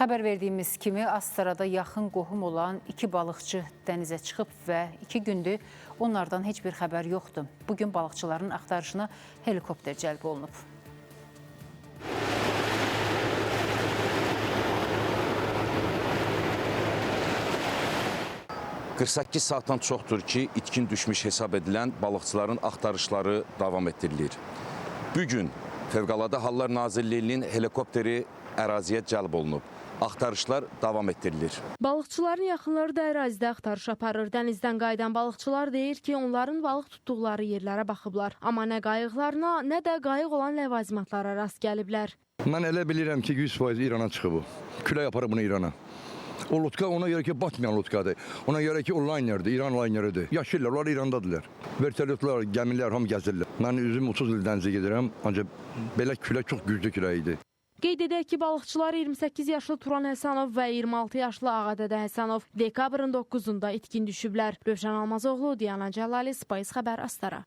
Xəbər verdiyimiz kimi Astarada yaxın qohum olan iki balıqçı dənizə çıxıb və 2 gündür onlardan heç bir xəbər yoxdur. Bugün balıqçıların axtarışına helikopter cəlb olunub. ...48 saatdan çoxdur ki, itkin düşmüş hesab edilən balıqçıların axtarışları davam etdirilir. Bu gün Fövqəladə Hallar Nazirliyinin helikopteri əraziyə cəlb olunub. Axtarışlar davam etdirilir. Balıqçıların yaxınları da ərazidə axtarış aparır. Dənizdən qayıdan balıqçılar deyir ki, onların balıq tutduqları yerlərə baxıblar. Amma nə qayıqlarına, nə də qayıq olan ləvazimatlara rast gəliblər. Mən elə bilirəm ki, 100% İrana çıxıb o. Külək aparıb bunu İrana. O lotka ona görə ki, batmayan lotkadır. Ona görə ki, o laynerdir, İran layneridir. Yaşayırlar, onlar İrandadırlar. Vertolyotlar, gəmilər hamı gəzirlər. Mən üzüm 30 il dənizə gedirəm, ancaq belə külək çox güclü külək idi. Qeyd edək ki, balıqçılar 28 yaşlı Turan Həsənov və 26 yaşlı Ağadədə Həsənov dekabrın 9-da itkin düşüblər. Rövşən Almazoğlu, Diana Cəlali, Space Xəbər, Astara.